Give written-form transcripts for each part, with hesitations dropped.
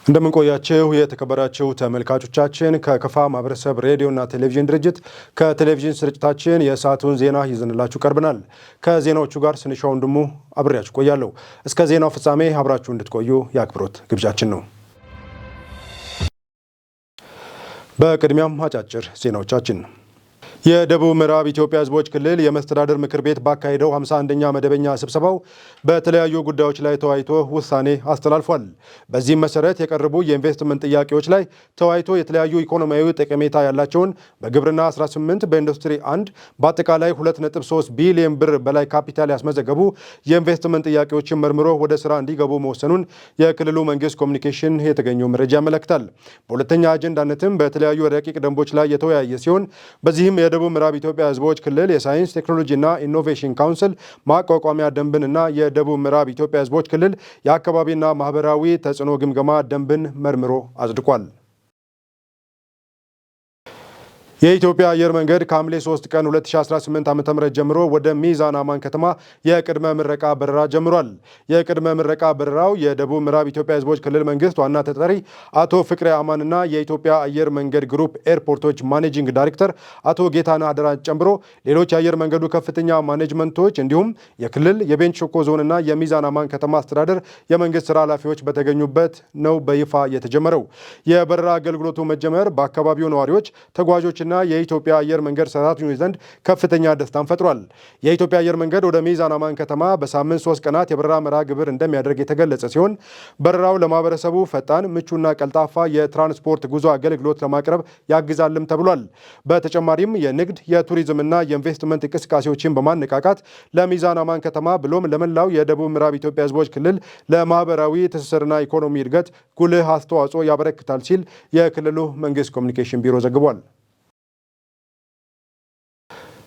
እንደምን ቆያችሁ የተከበራችሁ ተመልካቾቻችን፣ ከከፋ ማህበረሰብ ሬዲዮና ቴሌቪዥን ድርጅት ከቴሌቪዥን ስርጭታችን የሰዓቱን ዜና ይዘንላችሁ ቀርበናል። ከዜናዎቹ ጋር ስንሻው ወንድሙ አብሬያችሁ ቆያለሁ። እስከ ዜናው ፍጻሜ አብራችሁ እንድትቆዩ የአክብሮት ግብዣችን ነው። በቅድሚያም አጫጭር ዜናዎቻችን። የደቡብ ምዕራብ ኢትዮጵያ ሕዝቦች ክልል የመስተዳድር ምክር ቤት ባካሄደው 51ኛ መደበኛ ስብሰባው በተለያዩ ጉዳዮች ላይ ተወያይቶ ውሳኔ አስተላልፏል። በዚህም መሰረት የቀረቡ የኢንቨስትመንት ጥያቄዎች ላይ ተወያይቶ የተለያዩ ኢኮኖሚያዊ ጠቀሜታ ያላቸውን በግብርና 18፣ በኢንዱስትሪ 1፣ በአጠቃላይ 2.3 ቢሊዮን ብር በላይ ካፒታል ያስመዘገቡ የኢንቨስትመንት ጥያቄዎችን መርምሮ ወደ ስራ እንዲገቡ መወሰኑን የክልሉ መንግስት ኮሚኒኬሽን የተገኘው መረጃ ያመለክታል። በሁለተኛ አጀንዳነትም በተለያዩ ረቂቅ ደንቦች ላይ የተወያየ ሲሆን፣ በዚህም የደቡብ ምዕራብ ኢትዮጵያ ሕዝቦች ክልል የሳይንስ ቴክኖሎጂና ኢኖቬሽን ካውንስል ማቋቋሚያ ደንብንና የደቡብ ምዕራብ ኢትዮጵያ ሕዝቦች ክልል የአካባቢና ማህበራዊ ተጽዕኖ ግምገማ ደንብን መርምሮ አጽድቋል። የኢትዮጵያ አየር መንገድ ከሐምሌ 3 ቀን 2018 ዓ.ም ጀምሮ ወደ ሚዛን አማን ከተማ የቅድመ ምረቃ በረራ ጀምሯል። የቅድመ ምረቃ በረራው የደቡብ ምዕራብ ኢትዮጵያ ሕዝቦች ክልል መንግስት ዋና ተጠሪ አቶ ፍቅሬ አማንና የኢትዮጵያ አየር መንገድ ግሩፕ ኤርፖርቶች ማኔጂንግ ዳይሬክተር አቶ ጌታነህ አደራን ጨምሮ ሌሎች የአየር መንገዱ ከፍተኛ ማኔጅመንቶች እንዲሁም የክልል፣ የቤንች ሸኮ ዞንና የሚዛን አማን ከተማ አስተዳደር የመንግስት ስራ ኃላፊዎች በተገኙበት ነው በይፋ የተጀመረው። የበረራ አገልግሎቱ መጀመር በአካባቢው ነዋሪዎች፣ ተጓዦች እና የኢትዮጵያ አየር መንገድ ሰራተኞች ዘንድ ከፍተኛ ደስታን ፈጥሯል። የኢትዮጵያ አየር መንገድ ወደ ሚዛን አማን ከተማ በሳምንት 3 ቀናት የበረራ መርሃ ግብር እንደሚያደርግ የተገለጸ ሲሆን፣ በረራው ለማህበረሰቡ ፈጣን፣ ምቹና ቀልጣፋ የትራንስፖርት ጉዞ አገልግሎት ለማቅረብ ያግዛልም ተብሏል። በተጨማሪም የንግድ፣ የቱሪዝምና የኢንቨስትመንት እንቅስቃሴዎችን በማነቃቃት ለሚዛን አማን ከተማ ብሎም ለመላው የደቡብ ምዕራብ ኢትዮጵያ ህዝቦች ክልል ለማህበራዊ ትስስርና ኢኮኖሚ እድገት ጉልህ አስተዋጽኦ ያበረክታል ሲል የክልሉ መንግስት ኮሚኒኬሽን ቢሮ ዘግቧል።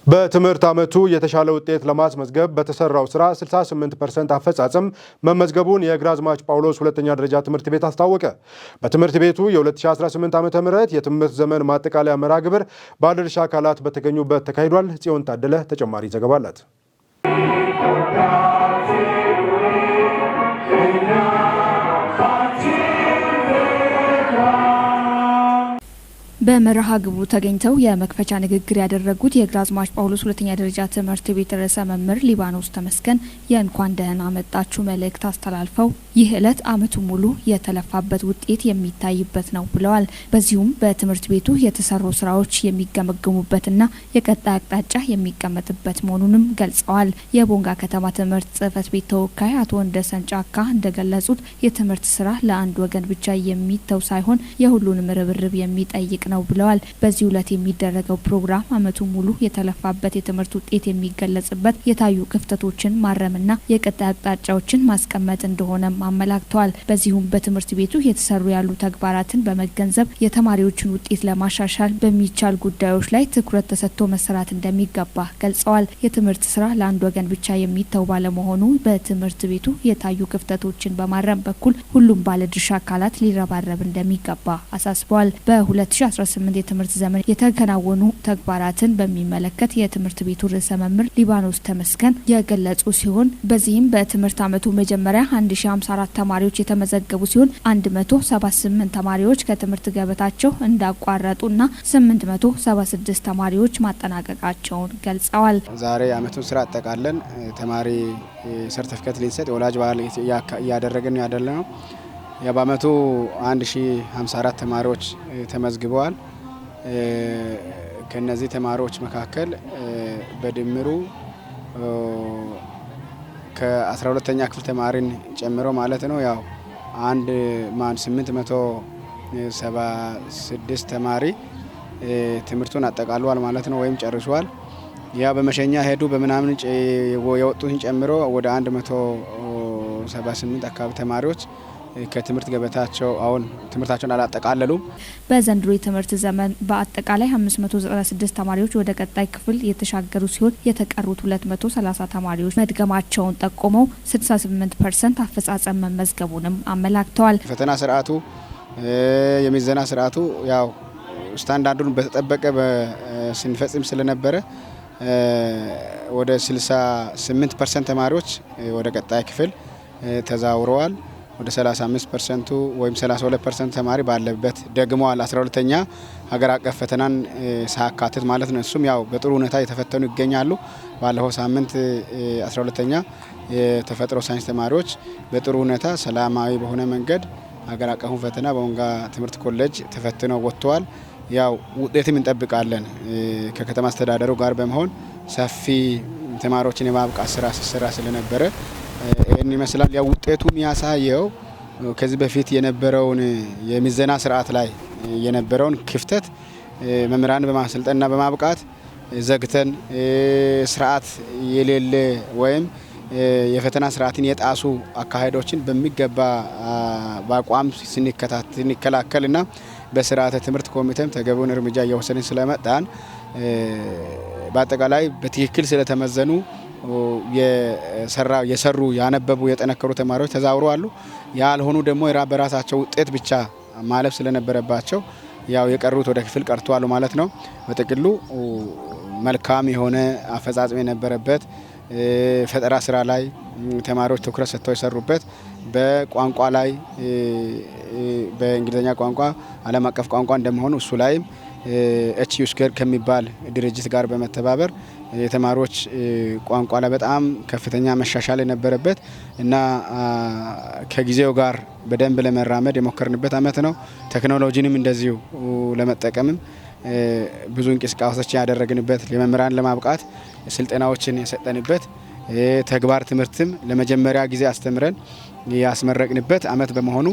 በትምህርት ዓመቱ የተሻለ ውጤት ለማስመዝገብ በተሰራው ስራ 68% አፈጻጸም መመዝገቡን የግራዝማች ጳውሎስ ሁለተኛ ደረጃ ትምህርት ቤት አስታወቀ። በትምህርት ቤቱ የ2018 ዓ.ም የትምህርት ዘመን ማጠቃለያ መርሃ ግብር ባለድርሻ አካላት በተገኙበት ተካሂዷል። ጽዮን ታደለ ተጨማሪ ዘገባ አላት። በመርሃ ግብሩ ተገኝተው የመክፈቻ ንግግር ያደረጉት የግራዝማች ጳውሎስ ሁለተኛ ደረጃ ትምህርት ቤት ርዕሰ መምህር ሊባኖስ ተመስገን የእንኳን ደህና መጣችሁ መልእክት አስተላልፈው ይህ ዕለት ዓመቱን ሙሉ የተለፋበት ውጤት የሚታይበት ነው ብለዋል። በዚሁም በትምህርት ቤቱ የተሰሩ ስራዎች የሚገመገሙበትና የቀጣይ አቅጣጫ የሚቀመጥበት መሆኑንም ገልጸዋል። የቦንጋ ከተማ ትምህርት ጽሕፈት ቤት ተወካይ አቶ ወንደሰን ጫካ እንደገለጹት የትምህርት ስራ ለአንድ ወገን ብቻ የሚተው ሳይሆን የሁሉንም ርብርብ የሚጠይቅ ነው ብለዋል። በዚህ ዕለት የሚደረገው ፕሮግራም ዓመቱን ሙሉ የተለፋበት የትምህርት ውጤት የሚገለጽበት፣ የታዩ ክፍተቶችን ማረምና የቀጣይ አቅጣጫዎችን ማስቀመጥ እንደሆነም አመላክተዋል። በዚሁም በትምህርት ቤቱ የተሰሩ ያሉ ተግባራትን በመገንዘብ የተማሪዎችን ውጤት ለማሻሻል በሚቻል ጉዳዮች ላይ ትኩረት ተሰጥቶ መሰራት እንደሚገባ ገልጸዋል። የትምህርት ስራ ለአንድ ወገን ብቻ የሚተው ባለመሆኑ በትምህርት ቤቱ የታዩ ክፍተቶችን በማረም በኩል ሁሉም ባለድርሻ አካላት ሊረባረብ እንደሚገባ አሳስበዋል። በ2018 የትምህርት ዘመን የተከናወኑ ተግባራትን በሚመለከት የትምህርት ቤቱ ርዕሰ መምህር ሊባኖስ ተመስገን የገለጹ ሲሆን፣ በዚህም በትምህርት ዓመቱ መጀመሪያ 1054 ተማሪዎች የተመዘገቡ ሲሆን 178 ተማሪዎች ከትምህርት ገበታቸው እንዳቋረጡና 876 ተማሪዎች ማጠናቀቃቸውን ገልጸዋል። ዛሬ የዓመቱን ስራ አጠቃለን ተማሪ ሰርተፊኬት ልንሰጥ የወላጅ በዓል እያደረግን ያደለ ነው። በአመቱ 1054 ተማሪዎች ተመዝግበዋል። ከነዚህ ተማሪዎች መካከል በድምሩ ከ12ተኛ ክፍል ተማሪን ጨምሮ ማለት ነው ያው አንድ ማን 876 ተማሪ ትምህርቱን አጠቃሏል ማለት ነው ወይም ጨርሷል። ያ በመሸኛ ሄዱ በምናምን የወጡትን ጨምሮ ወደ 178 አካባቢ ተማሪዎች ከትምህርት ገበታቸው አሁን ትምህርታቸውን አላጠቃለሉም። በዘንድሮ የትምህርት ዘመን በአጠቃላይ 596 ተማሪዎች ወደ ቀጣይ ክፍል የተሻገሩ ሲሆን የተቀሩት 230 ተማሪዎች መድገማቸውን ጠቁመው 68% አፈጻጸም መመዝገቡንም አመላክተዋል። ፈተና ስርዓቱ፣ የምዘና ስርዓቱ ያው ስታንዳርዱን በተጠበቀ ስንፈጽም ስለነበረ ወደ 68% ተማሪዎች ወደ ቀጣይ ክፍል ተዛውረዋል። ወደ 35% ወይም 32% ተማሪ ባለበት ደግመዋል። 12ኛ ሀገር አቀፍ ፈተናን ሳያካትት ማለት ነው። እሱም ያው በጥሩ ሁኔታ የተፈተኑ ይገኛሉ። ባለፈው ሳምንት 12ኛ የተፈጥሮ ሳይንስ ተማሪዎች በጥሩ ሁኔታ ሰላማዊ በሆነ መንገድ ሀገር አቀፉን ፈተና በቦንጋ ትምህርት ኮሌጅ ተፈትነው ወጥተዋል። ያው ውጤትም እንጠብቃለን። ከከተማ አስተዳደሩ ጋር በመሆን ሰፊ ተማሪዎችን የማብቃት ስራ ሲሰራ ስለነበረ ይህን ይመስላል። ያው ውጤቱ የሚያሳየው ከዚህ በፊት የነበረውን የምዘና ስርዓት ላይ የነበረውን ክፍተት መምህራን በማሰልጠንና በማብቃት ዘግተን ስርዓት የሌለ ወይም የፈተና ስርዓትን የጣሱ አካሄዶችን በሚገባ በአቋም ስንከላከልና በስርዓተ ትምህርት ኮሚቴም ተገቢውን እርምጃ እየወሰድን ስለመጣን በአጠቃላይ በትክክል ስለተመዘኑ የሰሩ፣ ያነበቡ፣ የጠነከሩ ተማሪዎች ተዛውረዋል። ያልሆኑ ደግሞ በራሳቸው ውጤት ብቻ ማለፍ ስለነበረባቸው ያው የቀሩት ወደ ክፍል ቀርተዋል ማለት ነው። በጥቅሉ መልካም የሆነ አፈጻጸም የነበረበት፣ ፈጠራ ስራ ላይ ተማሪዎች ትኩረት ሰጥተው የሰሩበት፣ በቋንቋ ላይ በእንግሊዝኛ ቋንቋ ዓለም አቀፍ ቋንቋ እንደመሆኑ እሱ ላይም HU Square ከሚባል ድርጅት ጋር በመተባበር የተማሪዎች ቋንቋ ላይ በጣም ከፍተኛ መሻሻል የነበረበት እና ከጊዜው ጋር በደንብ ለመራመድ የሞከርንበት አመት ነው። ቴክኖሎጂንም እንደዚሁ ለመጠቀምም ብዙ እንቅስቃሴዎች ያደረግንበት፣ ለመምህራን ለማብቃት ስልጠናዎችን የሰጠንበት፣ ተግባር ትምህርትም ለመጀመሪያ ጊዜ አስተምረን ያስመረቅንበት አመት በመሆኑ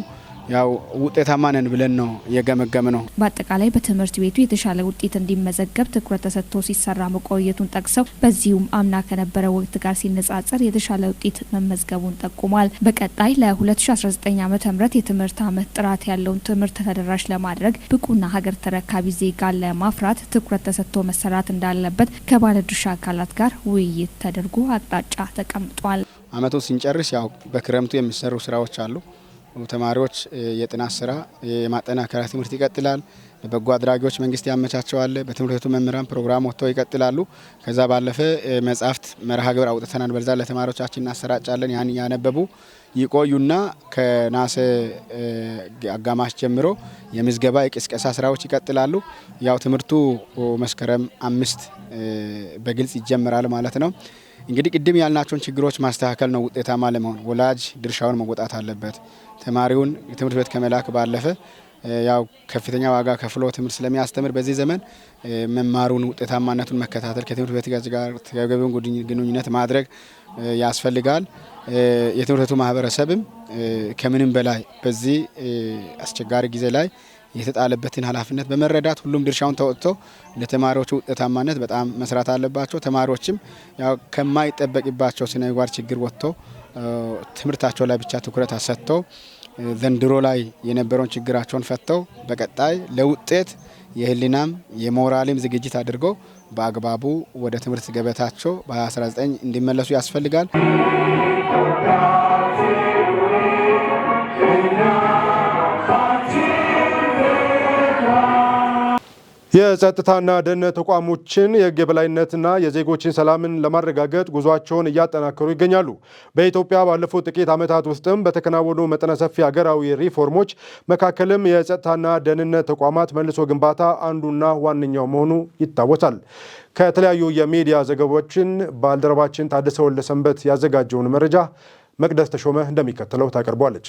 ያው ውጤታማ ነን ብለን ነው የገመገምነው። በአጠቃላይ በትምህርት ቤቱ የተሻለ ውጤት እንዲመዘገብ ትኩረት ተሰጥቶ ሲሰራ መቆየቱን ጠቅሰው በዚሁም አምና ከነበረ ወቅት ጋር ሲነጻጸር የተሻለ ውጤት መመዝገቡን ጠቁሟል። በቀጣይ ለ2019 ዓ.ም የትምህርት ዓመት ጥራት ያለውን ትምህርት ተደራሽ ለማድረግ ብቁና ሀገር ተረካቢ ዜጋ ለማፍራት ትኩረት ተሰጥቶ መሰራት እንዳለበት ከባለድርሻ አካላት ጋር ውይይት ተደርጎ አቅጣጫ ተቀምጧል። አመቱን ስንጨርስ ያው በክረምቱ የሚሰሩ ስራዎች አሉ። ተማሪዎች የጥናት ስራ የማጠናከሪያ ትምህርት ይቀጥላል። በበጎ አድራጊዎች መንግስት ያመቻቸዋል። በትምህርት ቤቱ መምህራን ፕሮግራም ወጥተው ይቀጥላሉ። ከዛ ባለፈ መጽሐፍት መርሃ ግብር አውጥተናል። በዛ ለተማሪዎቻችን እናሰራጫለን። ያን ያነበቡ ይቆዩና ከነሐሴ አጋማሽ ጀምሮ የምዝገባ የቅስቀሳ ስራዎች ይቀጥላሉ። ያው ትምህርቱ መስከረም 5 በግልጽ ይጀምራል ማለት ነው። እንግዲህ ቅድም ያልናቸውን ችግሮች ማስተካከል ነው ውጤታማ ለመሆን። ወላጅ ድርሻውን መወጣት አለበት። ተማሪውን ትምህርት ቤት ከመላክ ባለፈ ያው ከፍተኛ ዋጋ ከፍሎ ትምህርት ስለሚያስተምር በዚህ ዘመን መማሩን ውጤታማነቱን መከታተል፣ ከትምህርት ቤት ጋር ተገቢውን ግንኙነት ማድረግ ያስፈልጋል። የትምህርት ቤቱ ማህበረሰብም ከምንም በላይ በዚህ አስቸጋሪ ጊዜ ላይ የተጣለበትን ኃላፊነት በመረዳት ሁሉም ድርሻውን ተወጥቶ ለተማሪዎቹ ውጤታማነት በጣም መስራት አለባቸው። ተማሪዎችም ያው ከማይጠበቅባቸው ስነ ምግባር ችግር ወጥቶ ትምህርታቸው ላይ ብቻ ትኩረት ሰጥተው ዘንድሮ ላይ የነበረውን ችግራቸውን ፈተው በቀጣይ ለውጤት የህሊናም የሞራልም ዝግጅት አድርገው በአግባቡ ወደ ትምህርት ገበታቸው በ19 እንዲመለሱ ያስፈልጋል። የጸጥታና ደህንነት ተቋሞችን የህግ የበላይነትና የዜጎችን ሰላምን ለማረጋገጥ ጉዟቸውን እያጠናከሩ ይገኛሉ። በኢትዮጵያ ባለፉት ጥቂት ዓመታት ውስጥም በተከናወኑ መጠነ ሰፊ ሀገራዊ ሪፎርሞች መካከልም የጸጥታና ደህንነት ተቋማት መልሶ ግንባታ አንዱና ዋነኛው መሆኑ ይታወሳል። ከተለያዩ የሚዲያ ዘገባዎችን ባልደረባችን ታደሰ ወልደሰንበት ያዘጋጀውን መረጃ መቅደስ ተሾመ እንደሚከተለው ታቀርቧለች።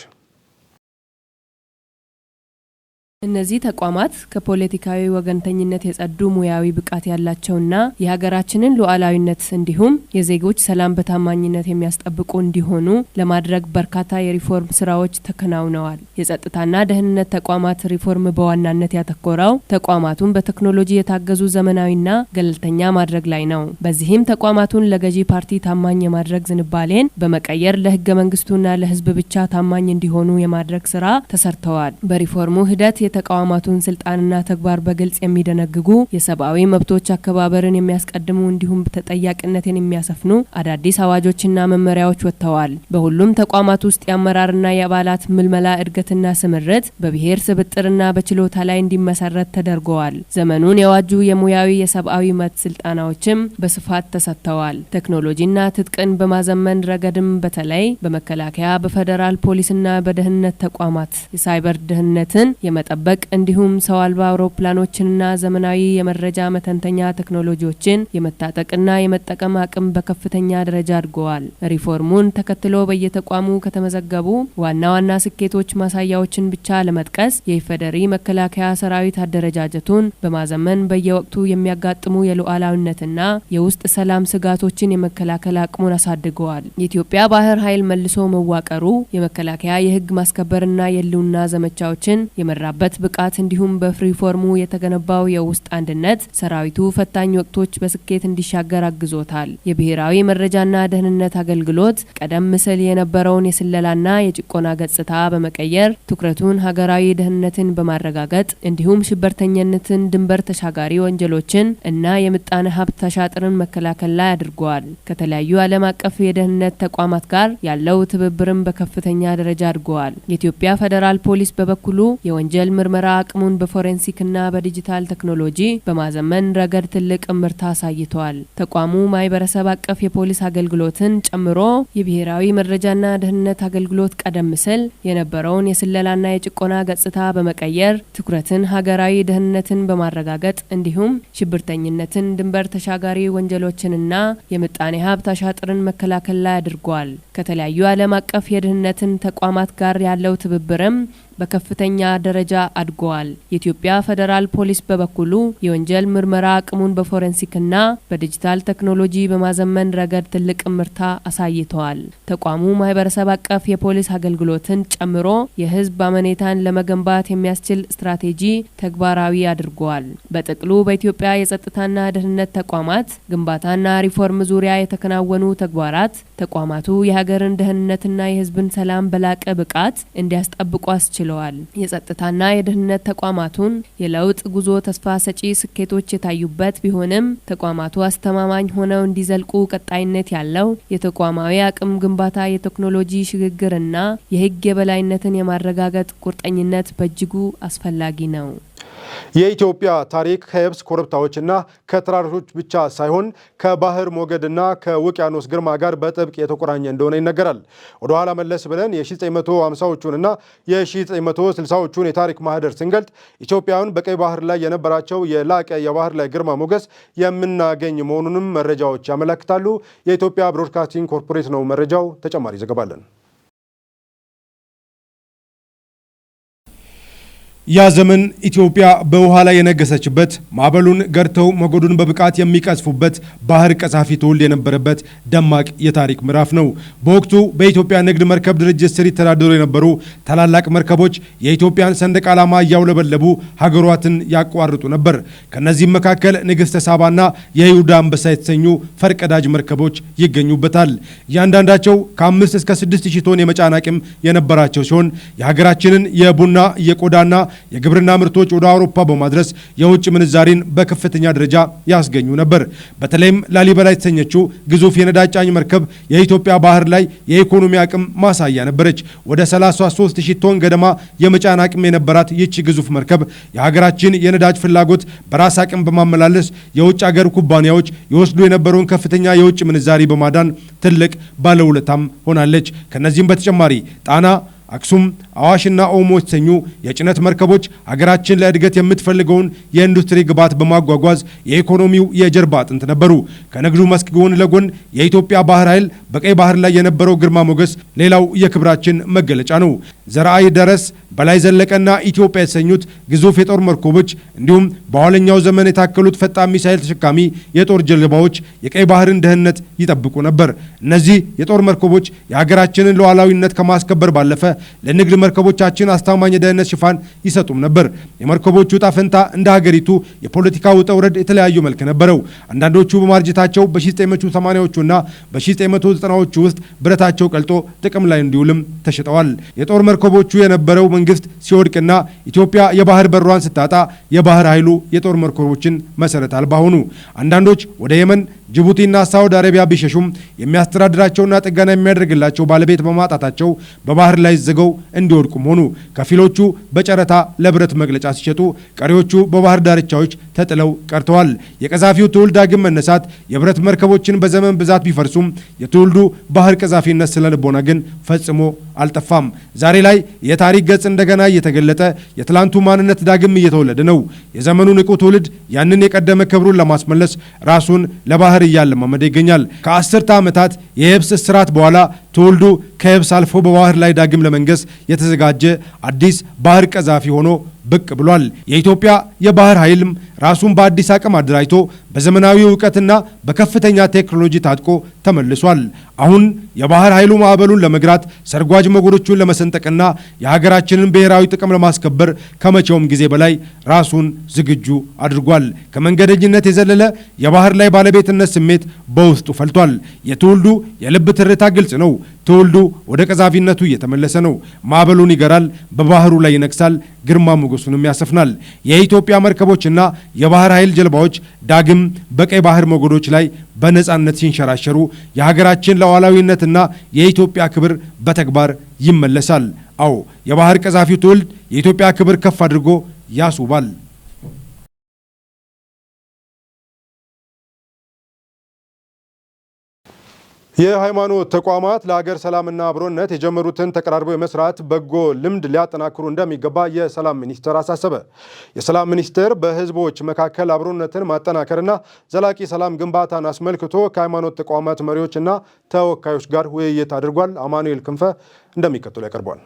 እነዚህ ተቋማት ከፖለቲካዊ ወገንተኝነት የጸዱ፣ ሙያዊ ብቃት ያላቸውና የሀገራችንን ሉዓላዊነት እንዲሁም የዜጎች ሰላም በታማኝነት የሚያስጠብቁ እንዲሆኑ ለማድረግ በርካታ የሪፎርም ስራዎች ተከናውነዋል። የጸጥታና ደህንነት ተቋማት ሪፎርም በዋናነት ያተኮረው ተቋማቱን በቴክኖሎጂ የታገዙ፣ ዘመናዊና ገለልተኛ ማድረግ ላይ ነው። በዚህም ተቋማቱን ለገዢ ፓርቲ ታማኝ የማድረግ ዝንባሌን በመቀየር ለህገ መንግስቱና ለህዝብ ብቻ ታማኝ እንዲሆኑ የማድረግ ስራ ተሰርተዋል። በሪፎርሙ ሂደት የተቋማቱን ስልጣንና ተግባር በግልጽ የሚደነግጉ፣ የሰብአዊ መብቶች አከባበርን የሚያስቀድሙ እንዲሁም ተጠያቂነትን የሚያሰፍኑ አዳዲስ አዋጆችና መመሪያዎች ወጥተዋል። በሁሉም ተቋማት ውስጥ የአመራርና የአባላት ምልመላ፣ እድገትና ስምሪት በብሔር ስብጥርና በችሎታ ላይ እንዲመሰረት ተደርገዋል። ዘመኑን የዋጁ የሙያዊ የሰብአዊ መብት ስልጠናዎችም በስፋት ተሰጥተዋል። ቴክኖሎጂና ትጥቅን በማዘመን ረገድም በተለይ በመከላከያ፣ በፌዴራል ፖሊስና በደህንነት ተቋማት የሳይበር ደህንነትን የመጠበቅ እንዲሁም ሰው አልባ አውሮፕላኖችንና ዘመናዊ የመረጃ መተንተኛ ቴክኖሎጂዎችን የመታጠቅና የመጠቀም አቅም በከፍተኛ ደረጃ አድገዋል። ሪፎርሙን ተከትሎ በየተቋሙ ከተመዘገቡ ዋና ዋና ስኬቶች ማሳያዎችን ብቻ ለመጥቀስ የኢፌዴሪ መከላከያ ሰራዊት አደረጃጀቱን በማዘመን በየወቅቱ የሚያጋጥሙ የሉዓላዊነትና የውስጥ ሰላም ስጋቶችን የመከላከል አቅሙን አሳድገዋል። የኢትዮጵያ ባህር ኃይል መልሶ መዋቀሩ የመከላከያ የህግ ማስከበርና የህልውና ዘመቻዎችን የመራበት ብቃት እንዲሁም በሪፎርሙ የተገነባው የውስጥ አንድነት ሰራዊቱ ፈታኝ ወቅቶች በስኬት እንዲሻገር አግዞታል። የብሔራዊ መረጃና ደህንነት አገልግሎት ቀደም ሲል የነበረውን የስለላና የጭቆና ገጽታ በመቀየር ትኩረቱን ሀገራዊ ደህንነትን በማረጋገጥ እንዲሁም ሽብርተኝነትን፣ ድንበር ተሻጋሪ ወንጀሎችን እና የምጣኔ ሀብት አሻጥርን መከላከል ላይ አድርጓል። ከተለያዩ ዓለም አቀፍ የደህንነት ተቋማት ጋር ያለው ትብብርም በከፍተኛ ደረጃ አድጓል። የኢትዮጵያ ፌዴራል ፖሊስ በበኩሉ የወንጀል ምርመራ አቅሙን በፎረንሲክና በዲጂታል ቴክኖሎጂ በማዘመን ረገድ ትልቅ እምርታ አሳይቷል። ተቋሙ ማህበረሰብ አቀፍ የፖሊስ አገልግሎትን ጨምሮ የብሔራዊ መረጃና ደህንነት አገልግሎት ቀደም ሲል የነበረውን የስለላና የጭቆና ገጽታ በመቀየር ትኩረትን ሀገራዊ ደህንነትን በማረጋገጥ እንዲሁም ሽብርተኝነትን፣ ድንበር ተሻጋሪ ወንጀሎችንና የምጣኔ ሀብት አሻጥርን መከላከል ላይ አድርጓል። ከተለያዩ ዓለም አቀፍ የደህንነትን ተቋማት ጋር ያለው ትብብርም በከፍተኛ ደረጃ አድጓል። የኢትዮጵያ ፌዴራል ፖሊስ በበኩሉ የወንጀል ምርመራ አቅሙን በፎረንሲክና በዲጂታል ቴክኖሎጂ በማዘመን ረገድ ትልቅ እምርታ አሳይተዋል። ተቋሙ ማህበረሰብ አቀፍ የፖሊስ አገልግሎትን ጨምሮ የህዝብ አመኔታን ለመገንባት የሚያስችል ስትራቴጂ ተግባራዊ አድርጓል። በጥቅሉ በኢትዮጵያ የጸጥታና ደህንነት ተቋማት ግንባታና ሪፎርም ዙሪያ የተከናወኑ ተግባራት ተቋማቱ የሀገርን ደህንነትና የህዝብን ሰላም በላቀ ብቃት እንዲያስጠብቁ አስችለዋል። የጸጥታና የደህንነት ተቋማቱን የለውጥ ጉዞ ተስፋ ሰጪ ስኬቶች የታዩበት ቢሆንም ተቋማቱ አስተማማኝ ሆነው እንዲዘልቁ ቀጣይነት ያለው የተቋማዊ አቅም ግንባታ፣ የቴክኖሎጂ ሽግግርና የህግ የበላይነትን የማረጋገጥ ቁርጠኝነት በእጅጉ አስፈላጊ ነው። የኢትዮጵያ ታሪክ ከየብስ ኮረብታዎችና ከተራሮች ብቻ ሳይሆን ከባህር ሞገድና ከውቅያኖስ ግርማ ጋር በጥብቅ የተቆራኘ እንደሆነ ይነገራል። ወደ ኋላ መለስ ብለን የ1950ዎቹንና የ1960ዎቹን የታሪክ ማህደር ስንገልጥ ኢትዮጵያውያን በቀይ ባህር ላይ የነበራቸው የላቀ የባህር ላይ ግርማ ሞገስ የምናገኝ መሆኑንም መረጃዎች ያመለክታሉ። የኢትዮጵያ ብሮድካስቲንግ ኮርፖሬት ነው መረጃው። ተጨማሪ ዘገባ አለን። ያ ዘመን ኢትዮጵያ በውሃ ላይ የነገሰችበት፣ ማዕበሉን ገርተው ሞገዱን በብቃት የሚቀዝፉበት ባህር ቀዛፊ ትውልድ የነበረበት ደማቅ የታሪክ ምዕራፍ ነው። በወቅቱ በኢትዮጵያ ንግድ መርከብ ድርጅት ስር ይተዳደሩ የነበሩ ታላላቅ መርከቦች የኢትዮጵያን ሰንደቅ ዓላማ እያውለበለቡ ሀገሯትን ያቋርጡ ነበር። ከነዚህም መካከል ንግሥተ ሳባና የይሁዳ አንበሳ የተሰኙ ፈርቀዳጅ መርከቦች ይገኙበታል። እያንዳንዳቸው ከ5 እስከ 6 ሺህ ቶን የመጫን አቅም የነበራቸው ሲሆን የሀገራችንን የቡና፣ የቆዳና የግብርና ምርቶች ወደ አውሮፓ በማድረስ የውጭ ምንዛሪን በከፍተኛ ደረጃ ያስገኙ ነበር። በተለይም ላሊበላ የተሰኘችው ግዙፍ የነዳጅ ጫኝ መርከብ የኢትዮጵያ ባህር ላይ የኢኮኖሚ አቅም ማሳያ ነበረች። ወደ 33 ሺህ ቶን ገደማ የመጫን አቅም የነበራት ይህች ግዙፍ መርከብ የሀገራችን የነዳጅ ፍላጎት በራስ አቅም በማመላለስ የውጭ ሀገር ኩባንያዎች ይወስዱ የነበረውን ከፍተኛ የውጭ ምንዛሪ በማዳን ትልቅ ባለውለታም ሆናለች። ከነዚህም በተጨማሪ ጣና፣ አክሱም፣ አዋሽና ኦሞ የተሰኙ የጭነት መርከቦች ሀገራችን ለእድገት የምትፈልገውን የኢንዱስትሪ ግብዓት በማጓጓዝ የኢኮኖሚው የጀርባ አጥንት ነበሩ። ከንግዱ መስክ ጎን ለጎን የኢትዮጵያ ባህር ኃይል በቀይ ባህር ላይ የነበረው ግርማ ሞገስ ሌላው የክብራችን መገለጫ ነው። ዘርአይ ደረስ፣ በላይ ዘለቀና ኢትዮጵያ የተሰኙት ግዙፍ የጦር መርከቦች እንዲሁም በኋለኛው ዘመን የታከሉት ፈጣን ሚሳኤል ተሸካሚ የጦር ጀልባዎች የቀይ ባህርን ደህንነት ይጠብቁ ነበር። እነዚህ የጦር መርከቦች የሀገራችንን ሉዓላዊነት ከማስከበር ባለፈ ለንግድ መርከቦቻችን አስተማማኝ የደህንነት ሽፋን ይሰጡም ነበር። የመርከቦቹ ዕጣ ፈንታ እንደ ሀገሪቱ የፖለቲካ ውጣ ውረድ የተለያዩ መልክ ነበረው። አንዳንዶቹ በማርጀታቸው በ1980ዎቹና በ1990ዎቹ ውስጥ ብረታቸው ቀልጦ ጥቅም ላይ እንዲውልም ተሽጠዋል። የጦር መርከቦቹ የነበረው መንግስት መንግስት ሲወድቅና ኢትዮጵያ የባህር በሯን ስታጣ የባህር ኃይሉ የጦር መርከቦችን መሰረት አልባ ሆኑ። አንዳንዶች ወደ የመን፣ ጅቡቲና ሳውዲ አረቢያ ቢሸሹም የሚያስተዳድራቸውና ጥገና የሚያደርግላቸው ባለቤት በማጣታቸው በባህር ላይ ዝገው እንዲወድቁም ሆኑ። ከፊሎቹ በጨረታ ለብረት መቅለጫ ሲሸጡ፣ ቀሪዎቹ በባህር ዳርቻዎች ተጥለው ቀርተዋል። የቀዛፊው ትውልድ ዳግም መነሳት የብረት መርከቦችን በዘመን ብዛት ቢፈርሱም የትውልዱ ባህር ቀዛፊነት ስነ ልቦና ግን ፈጽሞ አልጠፋም። ዛሬ ላይ የታሪክ ገጽ እንደገና እየተገለጠ የትላንቱ ማንነት ዳግም እየተወለደ ነው። የዘመኑ ንቁ ትውልድ ያንን የቀደመ ክብሩን ለማስመለስ ራሱን ለባህር እያለማመደ ይገኛል። ከ10 ዓመታት የየብስ እስራት በኋላ ትውልዱ ከየብስ አልፎ በባህር ላይ ዳግም ለመንገስ የተዘጋጀ አዲስ ባህር ቀዛፊ ሆኖ ብቅ ብሏል። የኢትዮጵያ የባህር ኃይልም ራሱን በአዲስ አቅም አደራጅቶ በዘመናዊ እውቀትና በከፍተኛ ቴክኖሎጂ ታጥቆ ተመልሷል። አሁን የባህር ኃይሉ ማዕበሉን ለመግራት፣ ሰርጓጅ ሞገዶቹን ለመሰንጠቅና የሀገራችንን ብሔራዊ ጥቅም ለማስከበር ከመቼውም ጊዜ በላይ ራሱን ዝግጁ አድርጓል። ከመንገደኝነት የዘለለ የባህር ላይ ባለቤትነት ስሜት በውስጡ ፈልቷል። የትውልዱ የልብ ትርታ ግልጽ ነው። ትውልዱ ወደ ቀዛፊነቱ እየተመለሰ ነው። ማዕበሉን ይገራል፣ በባህሩ ላይ ይነግሳል፣ ግርማ ሞገሱንም ያሰፍናል። የኢትዮጵያ መርከቦችና የባህር ኃይል ጀልባዎች ዳግም በቀይ ባህር ሞገዶች ላይ በነጻነት ሲንሸራሸሩ የሀገራችን ሉዓላዊነትና የኢትዮጵያ ክብር በተግባር ይመለሳል። አዎ፣ የባህር ቀዛፊው ትውልድ የኢትዮጵያ ክብር ከፍ አድርጎ ያስውባል። የሃይማኖት ተቋማት ለሀገር ሰላምና አብሮነት የጀመሩትን ተቀራርበው የመስራት በጎ ልምድ ሊያጠናክሩ እንደሚገባ የሰላም ሚኒስቴር አሳሰበ። የሰላም ሚኒስቴር በሕዝቦች መካከል አብሮነትን ማጠናከርና ዘላቂ ሰላም ግንባታን አስመልክቶ ከሃይማኖት ተቋማት መሪዎችና ተወካዮች ጋር ውይይት አድርጓል። አማኑኤል ክንፈ እንደሚከተለው ያቀርበዋል።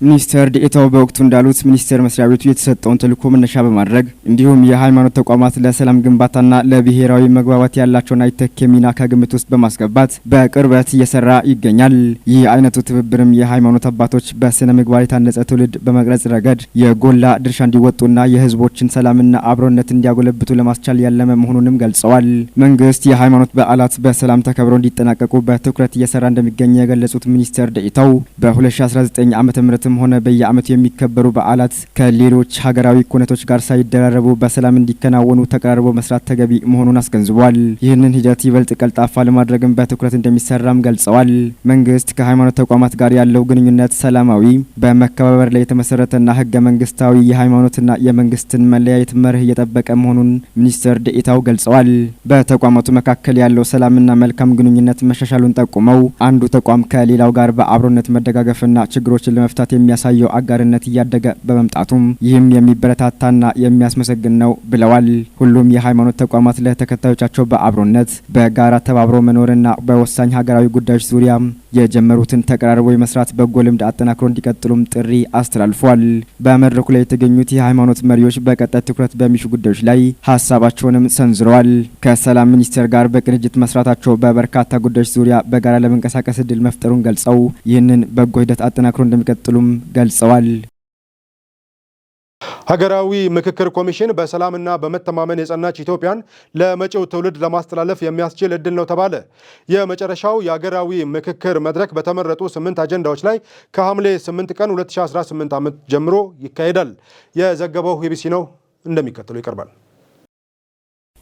ሚኒስትር ዴኤታው በወቅቱ እንዳሉት ሚኒስቴር መስሪያ ቤቱ የተሰጠውን ተልዕኮ መነሻ በማድረግ እንዲሁም የሃይማኖት ተቋማት ለሰላም ግንባታና ለብሔራዊ መግባባት ያላቸውን አይተኬ ሚና ከግምት ውስጥ በማስገባት በቅርበት እየሰራ ይገኛል። ይህ አይነቱ ትብብርም የሃይማኖት አባቶች በስነ ምግባር የታነጸ ትውልድ በመቅረጽ ረገድ የጎላ ድርሻ እንዲወጡና የህዝቦችን ሰላምና አብሮነት እንዲያጎለብቱ ለማስቻል ያለመ መሆኑንም ገልጸዋል። መንግስት የሃይማኖት በዓላት በሰላም ተከብረው እንዲጠናቀቁ በትኩረት እየሰራ እንደሚገኝ የገለጹት ሚኒስትር ዴኤታው በ2019 ዓ.ም ሆነ በየዓመቱ የሚከበሩ በዓላት ከሌሎች ሀገራዊ ኩነቶች ጋር ሳይደራረቡ በሰላም እንዲከናወኑ ተቀራርቦ መስራት ተገቢ መሆኑን አስገንዝቧል። ይህንን ሂደት ይበልጥ ቀልጣፋ ለማድረግም በትኩረት እንደሚሰራም ገልጸዋል። መንግስት ከሃይማኖት ተቋማት ጋር ያለው ግንኙነት ሰላማዊ፣ በመከባበር ላይ የተመሰረተና ህገ መንግስታዊ የሃይማኖትና የመንግስትን መለያየት መርህ እየጠበቀ መሆኑን ሚኒስትር ዴኤታው ገልጸዋል። በተቋማቱ መካከል ያለው ሰላምና መልካም ግንኙነት መሻሻሉን ጠቁመው አንዱ ተቋም ከሌላው ጋር በአብሮነት መደጋገፍና ችግሮችን ለመፍታት የሚያሳየው አጋርነት እያደገ በመምጣቱም ይህም የሚበረታታና የሚያስመሰግን ነው ብለዋል። ሁሉም የሃይማኖት ተቋማት ለተከታዮቻቸው በአብሮነት በጋራ ተባብሮ መኖርና በወሳኝ ሀገራዊ ጉዳዮች ዙሪያ የጀመሩትን ተቀራርቦ የመስራት በጎ ልምድ አጠናክሮ እንዲቀጥሉም ጥሪ አስተላልፏል። በመድረኩ ላይ የተገኙት የሃይማኖት መሪዎች በቀጣይ ትኩረት በሚሹ ጉዳዮች ላይ ሀሳባቸውንም ሰንዝረዋል። ከሰላም ሚኒስቴር ጋር በቅንጅት መስራታቸው በበርካታ ጉዳዮች ዙሪያ በጋራ ለመንቀሳቀስ እድል መፍጠሩን ገልጸው ይህንን በጎ ሂደት አጠናክሮ እንደሚቀጥሉም ገልጸዋል። ሀገራዊ ምክክር ኮሚሽን በሰላምና በመተማመን የጸናች ኢትዮጵያን ለመጪው ትውልድ ለማስተላለፍ የሚያስችል እድል ነው ተባለ። የመጨረሻው የሀገራዊ ምክክር መድረክ በተመረጡ 8 አጀንዳዎች ላይ ከሐምሌ 8 ቀን 2018 ዓ.ም ጀምሮ ይካሄዳል። የዘገበው ኢቢሲ ነው፣ እንደሚከተለው ይቀርባል።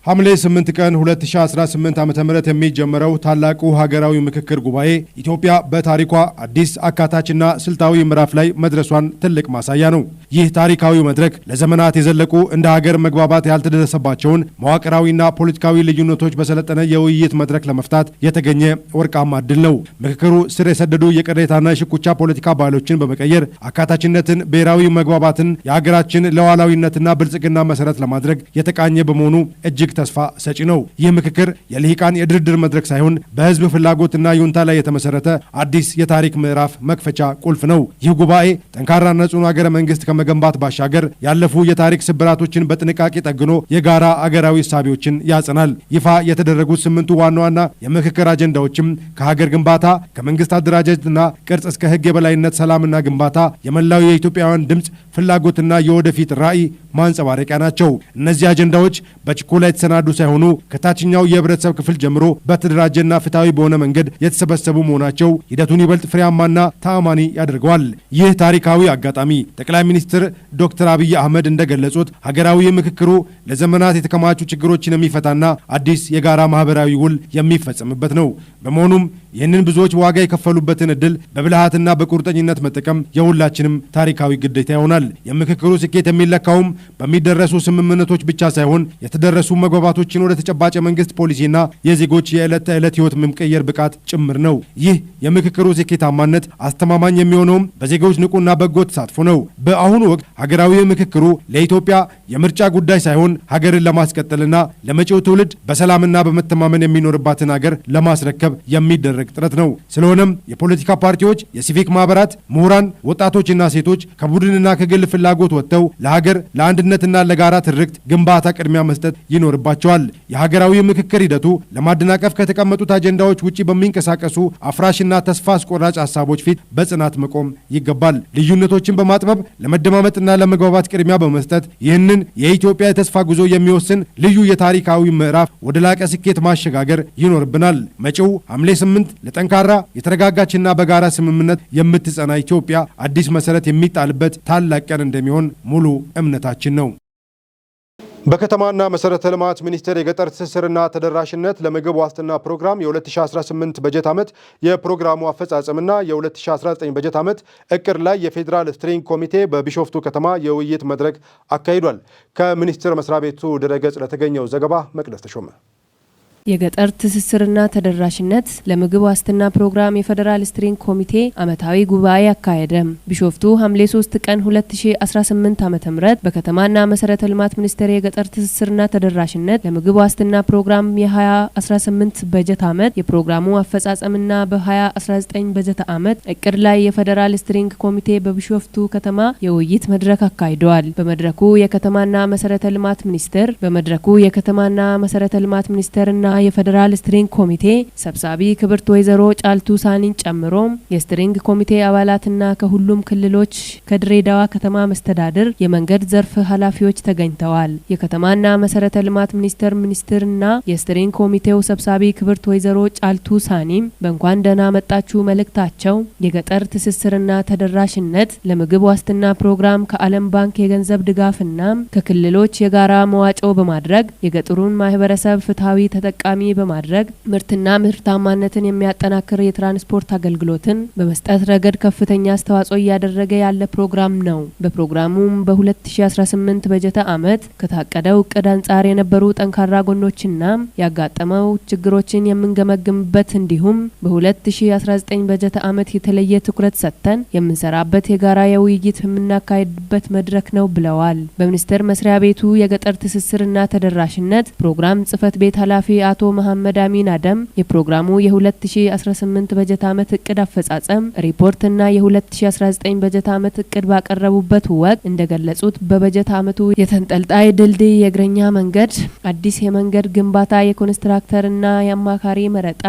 ሐምሌ 8 ቀን 2018 ዓ.ም የሚጀመረው ታላቁ ሀገራዊ ምክክር ጉባኤ ኢትዮጵያ በታሪኳ አዲስ አካታችና ስልታዊ ምዕራፍ ላይ መድረሷን ትልቅ ማሳያ ነው። ይህ ታሪካዊ መድረክ ለዘመናት የዘለቁ እንደ ሀገር መግባባት ያልተደረሰባቸውን መዋቅራዊና ፖለቲካዊ ልዩነቶች በሰለጠነ የውይይት መድረክ ለመፍታት የተገኘ ወርቃማ እድል ነው። ምክክሩ ስር የሰደዱ የቅሬታና የሽኩቻ ፖለቲካ ባህሎችን በመቀየር አካታችነትን፣ ብሔራዊ መግባባትን የሀገራችን ሉዓላዊነትና ብልጽግና መሰረት ለማድረግ የተቃኘ በመሆኑ እጅግ ተስፋ ሰጪ ነው። ይህ ምክክር የልሂቃን የድርድር መድረክ ሳይሆን በሕዝብ ፍላጎትና ይሁንታ ላይ የተመሰረተ አዲስ የታሪክ ምዕራፍ መክፈቻ ቁልፍ ነው። ይህ ጉባኤ ጠንካራና ጽኑ ሀገረ መንግስት ከመገንባት ባሻገር ያለፉ የታሪክ ስብራቶችን በጥንቃቄ ጠግኖ የጋራ አገራዊ እሳቤዎችን ያጸናል። ይፋ የተደረጉት 8ቱ ዋና ዋና የምክክር አጀንዳዎችም ከሀገር ግንባታ፣ ከመንግስት አደራጀትና ቅርጽ እስከ ሕግ የበላይነት፣ ሰላምና ግንባታ የመላው የኢትዮጵያውያን ድምፅ፣ ፍላጎትና የወደፊት ራዕይ ማንጸባረቂያ ናቸው። እነዚህ አጀንዳዎች በችኮላ የተሰናዱ ሳይሆኑ ከታችኛው የህብረተሰብ ክፍል ጀምሮ በተደራጀና ፍትሐዊ በሆነ መንገድ የተሰበሰቡ መሆናቸው ሂደቱን ይበልጥ ፍሬያማና ተአማኒ ያደርገዋል። ይህ ታሪካዊ አጋጣሚ ጠቅላይ ሚኒስትር ዶክተር አብይ አህመድ እንደገለጹት ሀገራዊ ምክክሩ ለዘመናት የተከማቹ ችግሮችን የሚፈታና አዲስ የጋራ ማህበራዊ ውል የሚፈጸምበት ነው። በመሆኑም ይህንን ብዙዎች ዋጋ የከፈሉበትን እድል በብልሃትና በቁርጠኝነት መጠቀም የሁላችንም ታሪካዊ ግዴታ ይሆናል። የምክክሩ ስኬት የሚለካውም በሚደረሱ ስምምነቶች ብቻ ሳይሆን የተደረሱ መግባባቶችን ወደ ተጨባጭ የመንግስት ፖሊሲና የዜጎች የዕለት ተዕለት ህይወት መቀየር ብቃት ጭምር ነው። ይህ የምክክሩ ስኬታማነት አስተማማኝ የሚሆነውም በዜጎች ንቁና በጎ ተሳትፎ ነው። በአሁኑ ወቅት ሀገራዊ ምክክሩ ለኢትዮጵያ የምርጫ ጉዳይ ሳይሆን ሀገርን ለማስቀጠልና ለመጪው ትውልድ በሰላምና በመተማመን የሚኖርባትን ሀገር ለማስረከብ የሚደረግ ጥረት ነው። ስለሆነም የፖለቲካ ፓርቲዎች፣ የሲቪክ ማህበራት፣ ምሁራን፣ ወጣቶችና ሴቶች ከቡድንና ከግል ፍላጎት ወጥተው ለሀገር፣ ለአንድነትና ለጋራ ትርክት ግንባታ ቅድሚያ መስጠት ይኖርባቸዋል። የሀገራዊ ምክክር ሂደቱ ለማደናቀፍ ከተቀመጡት አጀንዳዎች ውጪ በሚንቀሳቀሱ አፍራሽና ተስፋ አስቆራጭ ሀሳቦች ፊት በጽናት መቆም ይገባል። ልዩነቶችን በማጥበብ ለመደማመጥና ለመግባባት ቅድሚያ በመስጠት ይህንን የኢትዮጵያ የተስፋ ጉዞ የሚወስን ልዩ የታሪካዊ ምዕራፍ ወደ ላቀ ስኬት ማሸጋገር ይኖርብናል። መጪው ሐምሌ 8 ለጠንካራ፣ የተረጋጋችና በጋራ ስምምነት የምትጸና ኢትዮጵያ አዲስ መሰረት የሚጣልበት ታላቅ ቀን እንደሚሆን ሙሉ እምነታችን ነው። በከተማና መሰረተ ልማት ሚኒስቴር የገጠር ትስስርና ተደራሽነት ለምግብ ዋስትና ፕሮግራም የ2018 በጀት ዓመት የፕሮግራሙ አፈጻጸምና የ2019 በጀት ዓመት እቅድ ላይ የፌዴራል steering ኮሚቴ በቢሾፍቱ ከተማ የውይይት መድረክ አካሂዷል። ከሚኒስቴር መስሪያ ቤቱ ድረገጽ ለተገኘው ዘገባ መቅደስ ተሾመ። የገጠር ትስስርና ተደራሽነት ለምግብ ዋስትና ፕሮግራም የፌዴራል steering ኮሚቴ ዓመታዊ ጉባኤ አካሄደ። ቢሾፍቱ ሐምሌ 3 ቀን 2018 ዓ.ም በከተማና መሰረተ ልማት ሚኒስቴር የገጠር ትስስርና ተደራሽነት ለምግብ ዋስትና ፕሮግራም የ2018 በጀት ዓመት የፕሮግራሙ አፈጻጸምና በ2019 በጀት ዓመት እቅድ ላይ የፌዴራል steering ኮሚቴ በቢሾፍቱ ከተማ የውይይት መድረክ አካሂደዋል። በመድረኩ የከተማና መሰረተ ልማት ሚኒስቴርና የፌዴራል steering ኮሚቴ ሰብሳቢ ክብርት ወይዘሮ ጫልቱ ሳኒን ጨምሮ የ steering ኮሚቴ አባላትና ከሁሉም ክልሎች ከድሬዳዋ ከተማ መስተዳድር የመንገድ ዘርፍ ኃላፊዎች ተገኝተዋል። የከተማና መሰረተ ልማት ሚኒስቴር ሚኒስትርና የ steering ኮሚቴው ሰብሳቢ ክብርት ወይዘሮ ጫልቱ ሳኒም በእንኳን ደህና መጣችሁ መልእክታቸው የገጠር ትስስርና ተደራሽነት ለምግብ ዋስትና ፕሮግራም ከዓለም ባንክ የገንዘብ ድጋፍና ከክልሎች የጋራ መዋጮ በማድረግ የገጠሩን ማህበረሰብ ፍትሐዊ ተጠቃሚ በማድረግ ምርትና ምርታማነትን የሚያጠናክር የትራንስፖርት አገልግሎትን በመስጠት ረገድ ከፍተኛ አስተዋጽኦ እያደረገ ያለ ፕሮግራም ነው። በፕሮግራሙም በ2018 በጀት ዓመት ከታቀደው እቅድ አንጻር የነበሩ ጠንካራ ጎኖችና ያጋጠመው ችግሮችን የምንገመግምበት እንዲሁም በ2019 በጀት ዓመት የተለየ ትኩረት ሰጥተን የምንሰራበት የጋራ የውይይት የምናካሄድበት መድረክ ነው ብለዋል። በሚኒስቴር መስሪያ ቤቱ የገጠር ትስስርና ተደራሽነት ፕሮግራም ጽህፈት ቤት ኃላፊ አቶ መሐመድ አሚን አደም የፕሮግራሙ የ2018 በጀት ዓመት እቅድ አፈጻጸም ሪፖርትና የ2019 በጀት ዓመት እቅድ ባቀረቡበት ወቅት እንደገለጹት በበጀት ዓመቱ የተንጠልጣይ ድልድይ፣ የእግረኛ መንገድ፣ አዲስ የመንገድ ግንባታ፣ የኮንትራክተርና የአማካሪ መረጣ፣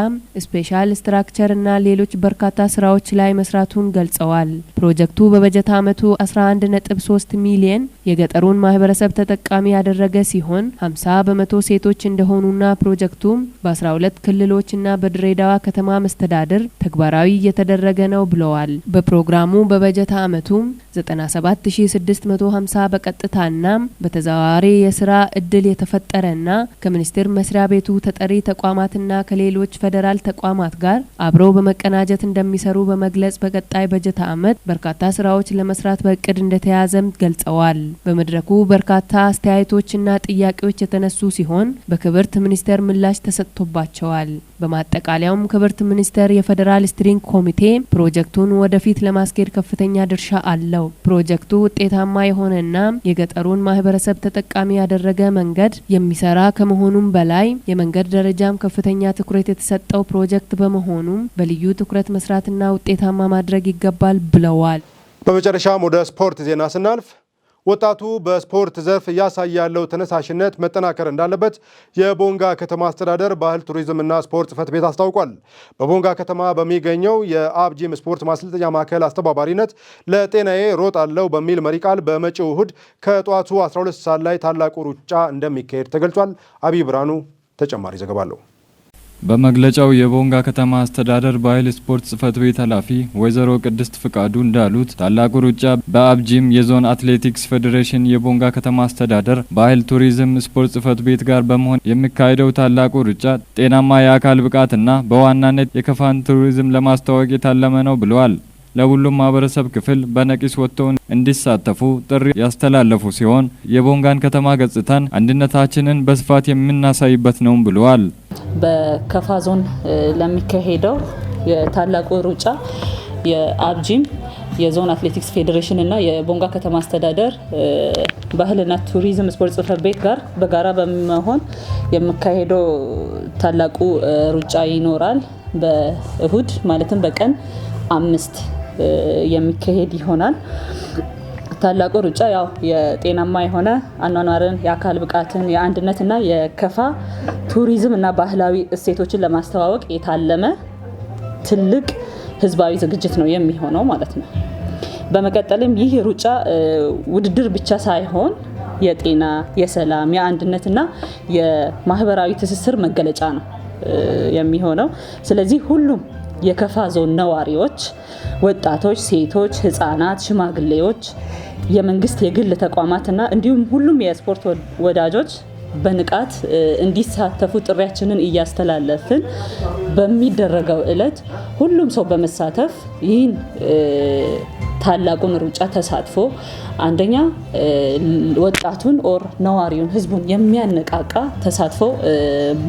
special structure ና ሌሎች በርካታ ስራዎች ላይ መስራቱን ገልጸዋል። ፕሮጀክቱ በበጀት ዓመቱ 11.3 ሚሊየን የገጠሩን ማህበረሰብ ተጠቃሚ ያደረገ ሲሆን 50% ሴቶች እንደሆኑና ፕሮጀክቱ በ12 ክልሎችና በድሬዳዋ ከተማ መስተዳድር ተግባራዊ እየተደረገ ነው ብለዋል። በፕሮግራሙ በበጀት ዓመቱ 97650 በቀጥታና በተዘዋዋሪ የስራ እድል የተፈጠረና ከሚኒስቴር መስሪያ ቤቱ ተጠሪ ተቋማትና ከሌሎች ፌዴራል ተቋማት ጋር አብረው በመቀናጀት እንደሚሰሩ በመግለጽ በቀጣይ በጀት ዓመት በርካታ ስራዎች ለመስራት በእቅድ እንደተያዘም ገልጸዋል። በመድረኩ በርካታ አስተያየቶችና ጥያቄዎች የተነሱ ሲሆን በክብርት ሚኒስቴር ምላሽ ተሰጥቶባቸዋል። በማጠቃለያውም ክብርት ሚኒስቴር የፌዴራል steering ኮሚቴ ፕሮጀክቱን ወደፊት ለማስኬድ ከፍተኛ ድርሻ አለው። ፕሮጀክቱ ውጤታማ የሆነና የገጠሩን ማህበረሰብ ተጠቃሚ ያደረገ መንገድ የሚሰራ ከመሆኑም በላይ የመንገድ ደረጃም ከፍተኛ ትኩረት የተሰጠው ፕሮጀክት በመሆኑም በልዩ ትኩረት መስራትና ውጤታማ ማድረግ ይገባል ብለዋል። በመጨረሻም ወደ ስፖርት ዜና ስናልፍ ወጣቱ በስፖርት ዘርፍ እያሳየ ያለው ተነሳሽነት መጠናከር እንዳለበት የቦንጋ ከተማ አስተዳደር ባህል ቱሪዝምና ስፖርት ጽሕፈት ቤት አስታውቋል። በቦንጋ ከተማ በሚገኘው የአብጂም ስፖርት ማሰልጠኛ ማዕከል አስተባባሪነት ለጤናዬ ሮጣለሁ በሚል መሪ ቃል በመጪው እሁድ ከጠዋቱ 12 ሰዓት ላይ ታላቁ ሩጫ እንደሚካሄድ ተገልጿል። አብይ ብርሃኑ ተጨማሪ ዘገባ አለው። በመግለጫው የቦንጋ ከተማ አስተዳደር ባህል ስፖርት ጽሕፈት ቤት ኃላፊ ወይዘሮ ቅድስት ፍቃዱ እንዳሉት፣ ታላቁ ሩጫ በአብጂም፣ የዞን አትሌቲክስ ፌዴሬሽን፣ የቦንጋ ከተማ አስተዳደር ባህል ቱሪዝም ስፖርት ጽሕፈት ቤት ጋር በመሆን የሚካሄደው ታላቁ ሩጫ ጤናማ የአካል ብቃትና በዋናነት የከፋን ቱሪዝም ለማስተዋወቅ የታለመ ነው ብለዋል። ለሁሉም ማህበረሰብ ክፍል በነቂስ ወጥተው እንዲሳተፉ ጥሪ ያስተላለፉ ሲሆን፣ የቦንጋን ከተማ ገጽታን፣ አንድነታችንን በስፋት የምናሳይበት ነው ብለዋል። በከፋ ዞን ለሚካሄደው የታላቁ ሩጫ የአብጂም፣ የዞን አትሌቲክስ ፌዴሬሽን እና የቦንጋ ከተማ አስተዳደር ባህልና ቱሪዝም ስፖርት ጽሕፈት ቤት ጋር በጋራ በመሆን የሚካሄደው ታላቁ ሩጫ ይኖራል። በእሁድ ማለትም በቀን 5 የሚካሄድ ይሆናል። ታላቁ ሩጫ ያው የጤናማ የሆነ አኗኗርን፣ የአካል ብቃትን፣ የአንድነትና የከፋ ቱሪዝም እና ባህላዊ እሴቶችን ለማስተዋወቅ የታለመ ትልቅ ህዝባዊ ዝግጅት ነው የሚሆነው ማለት ነው። በመቀጠልም ይህ ሩጫ ውድድር ብቻ ሳይሆን የጤና፣ የሰላም፣ የአንድነትና የማህበራዊ ትስስር መገለጫ ነው የሚሆነው። ስለዚህ ሁሉም የከፋ ዞን ነዋሪዎች፣ ወጣቶች፣ ሴቶች፣ ህጻናት፣ ሽማግሌዎች፣ የመንግስት የግል ተቋማትና እንዲሁም ሁሉም የስፖርት ወዳጆች በንቃት እንዲሳተፉ ጥሪያችንን እያስተላለፍን፣ በሚደረገው እለት ሁሉም ሰው በመሳተፍ ይህን ታላቁን ሩጫ ተሳትፎ አንደኛ ወጣቱን or ነዋሪውን ህዝቡን የሚያነቃቃ ተሳትፎ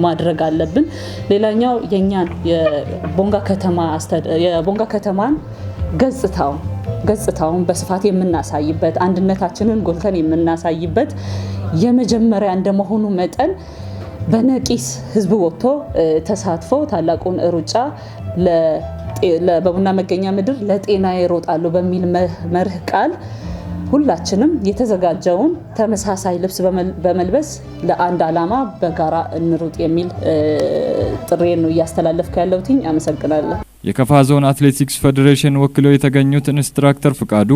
ማድረግ አለብን። ሌላኛው የኛን የቦንጋ ከተማን ገጽታውን በስፋት የምናሳይበት፣ አንድነታችንን ጎልተን የምናሳይበት የመጀመሪያ እንደመሆኑ መጠን በነቂስ ህዝቡ ወጥቶ ተሳትፎ ታላቁን ሩጫ በቡና መገኛ ምድር ለጤና ይሮጣሉ በሚል መርህ ቃል ሁላችንም የተዘጋጀውን ተመሳሳይ ልብስ በመልበስ ለአንድ ዓላማ በጋራ እንሩጥ የሚል ጥሪዬን ነው እያስተላለፍኩ ያለሁት። አመሰግናለሁ። የከፋ ዞን አትሌቲክስ ፌዴሬሽን ወክለው የተገኙት ኢንስትራክተር ፍቃዱ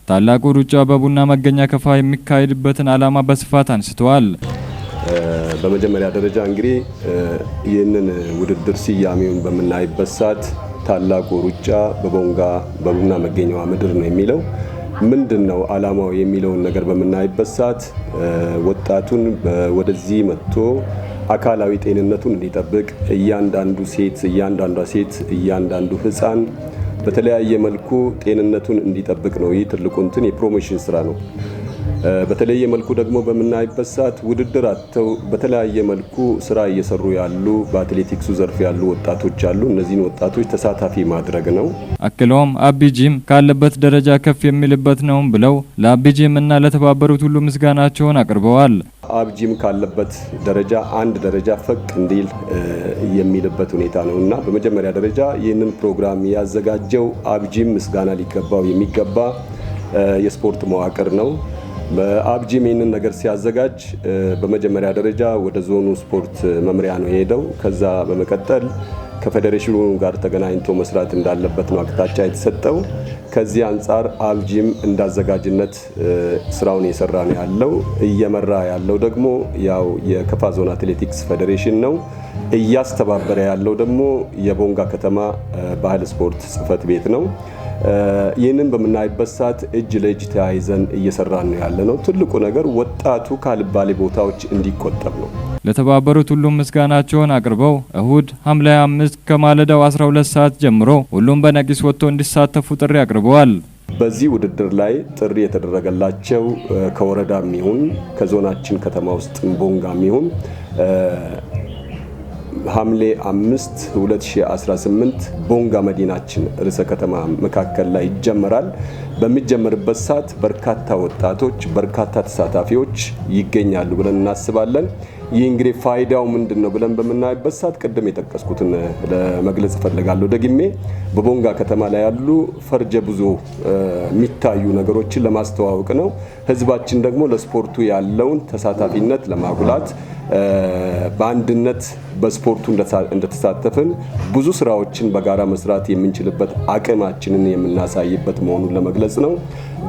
ታላቁ ሩጫ በቡና መገኛ ከፋ የሚካሄድበትን ዓላማ በስፋት አንስተዋል። በመጀመሪያ ደረጃ እንግዲህ ይህንን ውድድር ስያሜውን በምናይበት ሰዓት ታላቁ ሩጫ በቦንጋ በቡና መገኛዋ ምድር ነው የሚለው፣ ምንድን ነው ዓላማው የሚለውን ነገር በምናይበት ሰዓት ወጣቱን ወደዚህ መጥቶ አካላዊ ጤንነቱን እንዲጠብቅ፣ እያንዳንዱ ሴት፣ እያንዳንዷ ሴት፣ እያንዳንዱ ሕፃን በተለያየ መልኩ ጤንነቱን እንዲጠብቅ ነው። ይህ ትልቁ እንትን የ promotion ስራ ነው። በተለየ መልኩ ደግሞ በምናይበት ሰዓት ውድድር አጥተው በተለያየ መልኩ ስራ እየሰሩ ያሉ፣ በአትሌቲክሱ ዘርፍ ያሉ ወጣቶች አሉ። እነዚህን ወጣቶች ተሳታፊ ማድረግ ነው። አክለውም አቢ ጂም ካለበት ደረጃ ከፍ የሚልበት ነው ብለው ለአቢ ጂም እና ለተባበሩት ሁሉ ምስጋናቸውን አቅርበዋል። አብጂም ካለበት ደረጃ አንድ ደረጃ ፈቅ እንዲል የሚልበት ሁኔታ ነው እና በመጀመሪያ ደረጃ ይህንን ፕሮግራም ያዘጋጀው አብጂም ምስጋና ሊገባው የሚገባ የስፖርት መዋቅር ነው። በአብጂም ይህንን ነገር ሲያዘጋጅ በመጀመሪያ ደረጃ ወደ ዞኑ ስፖርት መምሪያ ነው የሄደው። ከዛ በመቀጠል ከፌዴሬሽኑ ጋር ተገናኝቶ መስራት እንዳለበት ነው አቅጣጫ የተሰጠው። ከዚህ አንጻር አብጂም እንዳዘጋጅነት ስራውን እየሰራ ነው ያለው። እየመራ ያለው ደግሞ ያው የከፋ ዞን አትሌቲክስ ፌዴሬሽን ነው። እያስተባበረ ያለው ደግሞ የቦንጋ ከተማ ባህል ስፖርት ጽሕፈት ቤት ነው። ይህንን በምናይበት ሰዓት እጅ ለእጅ ተያይዘን እየሰራን ነው ያለ ነው። ትልቁ ነገር ወጣቱ ካልባሌ ቦታዎች እንዲቆጠብ ነው። ለተባበሩት ሁሉም ምስጋናቸውን አቅርበው እሁድ ሐምሌ 5 ከማለዳው 12 ሰዓት ጀምሮ ሁሉም በነቂስ ወጥቶ እንዲሳተፉ ጥሪ አቅርበዋል። በዚህ ውድድር ላይ ጥሪ የተደረገላቸው ከወረዳም ይሁን ከዞናችን ከተማ ውስጥ ቦንጋም ይሁን ሐምሌ 5 2018 ቦንጋ መዲናችን ርዕሰ ከተማ መካከል ላይ ይጀመራል። በሚጀመርበት ሰዓት በርካታ ወጣቶች፣ በርካታ ተሳታፊዎች ይገኛሉ ብለን እናስባለን። ይህ እንግዲህ ፋይዳው ምንድን ነው ብለን በምናይበት ሰዓት ቅድም የጠቀስኩትን ለመግለጽ እፈልጋለሁ። ደግሜ በቦንጋ ከተማ ላይ ያሉ ፈርጀ ብዙ የሚታዩ ነገሮችን ለማስተዋወቅ ነው። ህዝባችን ደግሞ ለስፖርቱ ያለውን ተሳታፊነት ለማጉላት፣ በአንድነት በስፖርቱ እንደተሳተፍን ብዙ ስራዎችን በጋራ መስራት የምንችልበት አቅማችንን የምናሳይበት መሆኑን ለመግለጽ ነው።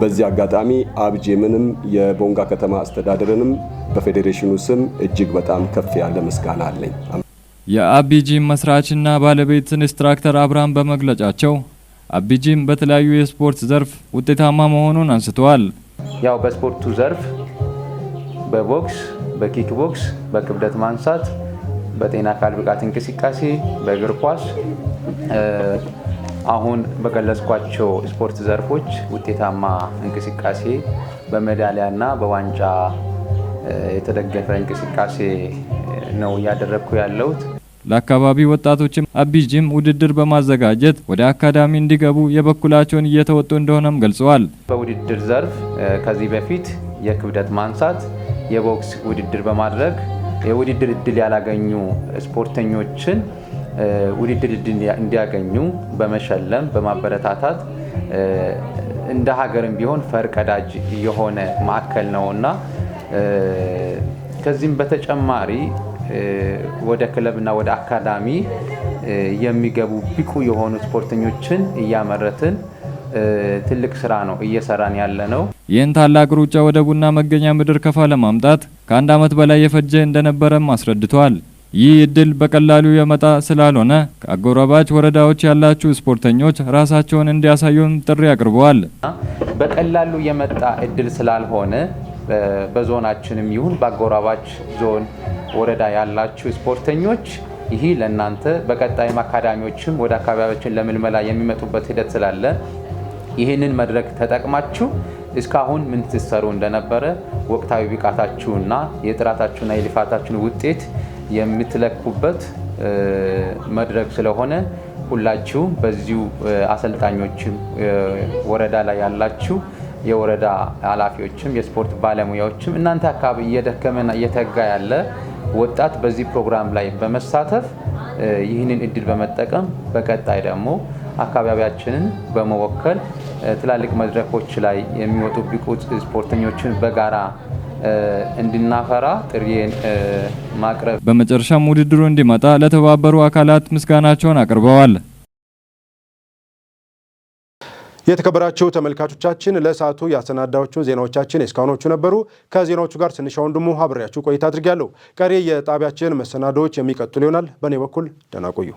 በዚህ አጋጣሚ አብጄምንም የቦንጋ ከተማ አስተዳደርንም በፌዴሬሽኑ ስም እጅግ በጣም ከፍ ያለ ምስጋና አለኝ። የአቢጂም መስራችና ባለቤት ኢንስትራክተር አብርሃም በመግለጫቸው አቢጂም በተለያዩ የስፖርት ዘርፍ ውጤታማ መሆኑን አንስተዋል። ያው በስፖርቱ ዘርፍ በቦክስ፣ በኪክ ቦክስ፣ በክብደት ማንሳት፣ በጤና አካል ብቃት እንቅስቃሴ፣ በእግር ኳስ፣ አሁን በገለጽኳቸው ስፖርት ዘርፎች ውጤታማ እንቅስቃሴ በሜዳሊያና በዋንጫ የተደገፈ እንቅስቃሴ ነው እያደረግኩ ያለሁት። ለአካባቢ ወጣቶችም አቢጂም ውድድር በማዘጋጀት ወደ አካዳሚ እንዲገቡ የበኩላቸውን እየተወጡ እንደሆነም ገልጸዋል። በውድድር ዘርፍ ከዚህ በፊት የክብደት ማንሳት፣ የቦክስ ውድድር በማድረግ የውድድር እድል ያላገኙ ስፖርተኞችን ውድድር እድል እንዲያገኙ በመሸለም፣ በማበረታታት እንደ ሀገርም ቢሆን ፈርቀዳጅ የሆነ ማዕከል ነውና፣ ከዚህም በተጨማሪ ወደ ክለብና ወደ አካዳሚ የሚገቡ ብቁ የሆኑ ስፖርተኞችን እያመረትን ትልቅ ስራ ነው እየሰራን ያለ ነው። ይህን ታላቅ ሩጫ ወደ ቡና መገኛ ምድር ከፋ ለማምጣት ከ1 ዓመት በላይ የፈጀ እንደነበረም አስረድተዋል። ይህ እድል በቀላሉ የመጣ ስላልሆነ ከአጎራባች ወረዳዎች ያላችሁ ስፖርተኞች ራሳቸውን እንዲያሳዩም ጥሪ አቅርበዋል። በቀላሉ የመጣ እድል ስላልሆነ በዞናችንም ይሁን በአጎራባች ዞን ወረዳ ያላችሁ ስፖርተኞች ይህ ለእናንተ በቀጣይም አካዳሚዎችም ወደ አካባቢያችን ለምልመላ የሚመጡበት ሂደት ስላለ ይህንን መድረክ ተጠቅማችሁ እስካሁን ምን ትሰሩ እንደነበረ ወቅታዊ ብቃታችሁና የጥራታችሁና የልፋታችሁን ውጤት የምትለኩበት መድረክ ስለሆነ ሁላችሁም በዚሁ አሰልጣኞችም፣ ወረዳ ላይ ያላችሁ የወረዳ ኃላፊዎችም፣ የስፖርት ባለሙያዎችም እናንተ አካባቢ እየደከመና እየተጋ ያለ ወጣት በዚህ ፕሮግራም ላይ በመሳተፍ ይህንን እድል በመጠቀም በቀጣይ ደግሞ አካባቢያችንን በመወከል ትላልቅ መድረኮች ላይ የሚወጡ ብቁ ስፖርተኞችን በጋራ እንድናፈራ ጥሪዬን ማቅረብ። በመጨረሻም ውድድሩ እንዲመጣ ለተባበሩ አካላት ምስጋናቸውን አቅርበዋል። የተከበራችሁ ተመልካቾቻችን፣ ለሰዓቱ ያሰናዳናቸው ዜናዎቻችን እስካሁኖቹ ነበሩ። ከዜናዎቹ ጋር ስንሻ ወንድሙ አብሬያችሁ ቆይታ አድርጊያለሁ። ቀሪ የጣቢያችን መሰናዶዎች የሚቀጥሉ ይሆናል። በእኔ በኩል ደህና ቆዩ።